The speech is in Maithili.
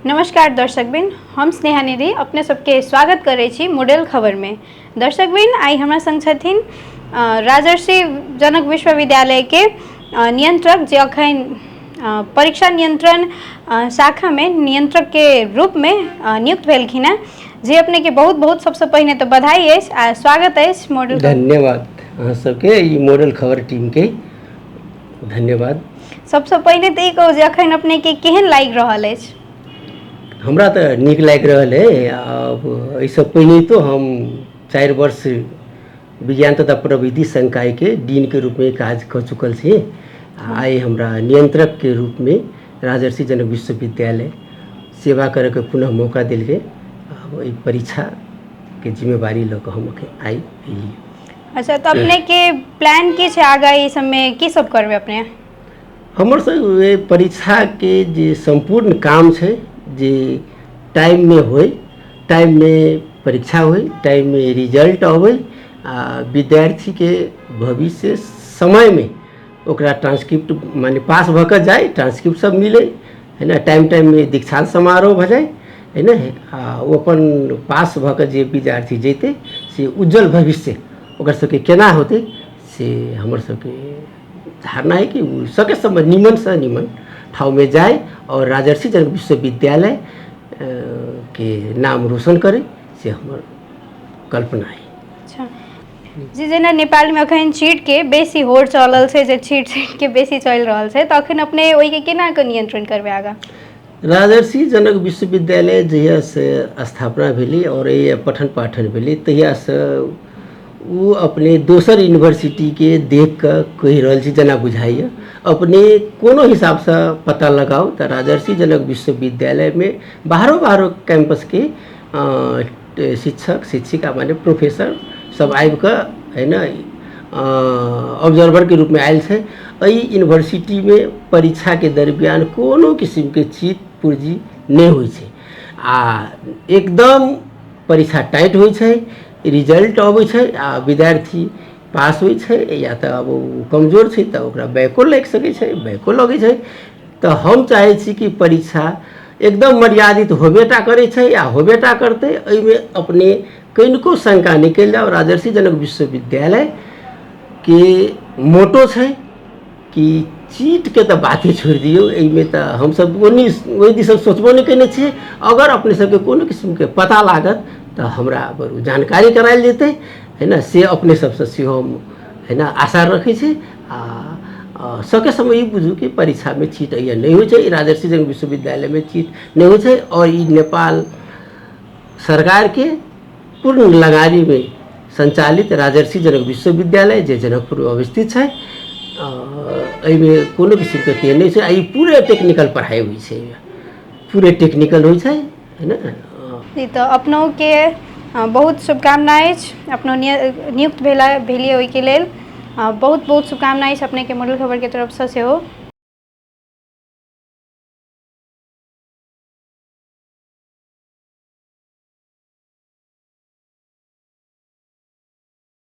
नमस्कार दर्शकबिन, हम स्नेहा निधि अपने सबके स्वागत करै छी मॉडल खबरमे। दर्शकबिन, आइ हमरा संग छथिन राजर्षि जनक विश्वविद्यालयके नियंत्रक, जे अखन परीक्षा नियंत्रण शाखामे नियंत्रकके रूपमे नियुक्त भेलखिन हेँ, जे अपनेके बहुत बहुत सबसँ पहिने तऽ बधाई अछि आ स्वागत अछि मॉडल। धन्यवाद अहाँ सबके, ई मॉडल खबर टीमके धन्यवाद। सबसँ पहिने तऽ ई कहू जे अखन अपनेके केहन लागि रहल अछि? हमरा तऽ नीक लागि रहल अइ। आब एहिसँ पहिने तो हम 4 वर्ष विज्ञान तथा प्रविधि संकायके डीनके रूपमे काज कऽ चुकल छी। आइ हमरा नियंत्रकके रूपमे राजर्षि जनक विश्वविद्यालय सेवा करैके पुनः मौका देल गेल। आब एहि परीक्षाके जिम्मेवारी लऽ कऽ हम अखन आइ एलियै। अच्छा, तऽ अपनेके प्लान की छै आगाँ? ई सबमे की सब करबै अपने? हमर सब परीक्षाके जे सम्पूर्ण काम छै जे टाइममे होइ, टाइममे परीक्षा होइ, टाइममे रिजल्ट अबै आ विद्यार्थीके भविष्य समयमे ओकरा ट्रांसक्रिप्ट माने पास भऽ कऽ जाइ, ट्रांसक्रिप्ट सब मिलै है ने, टाइम टाइममे दीक्षांत समारोह भऽ जाइ है ने, आ ओ अपन पास भऽ कऽ जे विद्यार्थी जैतै से उज्जवल भविष्य ओकर सबके केना होतै, से हमर सबके धारणा है कि ओ सके समय निमनसँ निमन ठाउँमे जाय आओर राजर्षि जनक विश्वविद्यालय के नाम रोशन करै, से हमर कल्पना है। अच्छा जी, जेना नेपालमे अखन चीटके बेसी होड़ चलल छै, जे चीट चीटके बेसी चलि रहल छै, तऽ अखन अपने ओहिके केना कऽ नियंत्रण करबै आगाँ? राजर्षि जनक विश्वविद्यालय जहियासँ स्थापना भेलै आओर एहि पठन पाठन भेलै, तहियासँ ओ अपने दोसर यूनिवर्सिटीके देख कऽ कहि रहल छी, जेना बुझाइए अपने कोनो हिसाबसँ पता लगाउ तऽ राजर्षि जनक विश्वविद्यालयमे बाहरो बाहरो कैम्पसके शिक्षक शिक्षिका माने प्रोफेसर सब आबि कऽ है ने ऑब्जर्वरके रूपमे आयल छै। एहि यूनिवर्सिटीमे परीक्षाके दरमियान कोनो किसिमके चीट पुर्जी नहि होइ छै आ एकदम परीक्षा टाइट होइ छै, रिजल्ट अबै छै आ विद्यार्थी पास होइ छै, या तऽ आब ओ कमजोर छै तऽ ओकरा बैको लागि सकै छै, बैको लगै छै। तऽ हम चाहै छी कि परीक्षा एकदम मर्यादित होबे टा करै छै आ होबे टा करतै, एहिमे अपने कनिको शङ्का नहि कयल जाउ। राजर्षि जनक विश्वविद्यालयके मोटो छै कि चीटके तऽ बाते छोड़ि दियौ, एहिमे तऽ हमसभ ओनी ओहि दिस सोचबो नहि कयने छियै। अगर अपने सबके कोनो किसिमके पता लागत तऽ हमरा बरु जानकारी करायल जेतै है ने, से अपने सबसँ सेहो हम है ने आशा रखै छी। आ सकेसम्म ई बुझू कि परीक्षामे चीट अइया नहि होइ छै, राजर्षि जनक विश्वविद्यालयमे चीट नहि होइ छै आओर ई नेपाल सरकारके पूर्ण लगानीमे सञ्चालित राजर्षि जनक विश्वविद्यालय जे जनकपुरमे अवस्थित छै, एहिमे कोनो किसिमके तेहन नहि छै। आ ई पूरे टेक्निकल पढ़ाइ होइ छै, पूरे टेक्निकल होइ छै है ने। ई तऽ अपनोके बहुत शुभकामना अछि, अपनो नियुक्त भेला भेलियै ओहिके लेल बहुत बहुत शुभकामना अछि अपनेके मॉडल खबरके तरफसँ सेहो।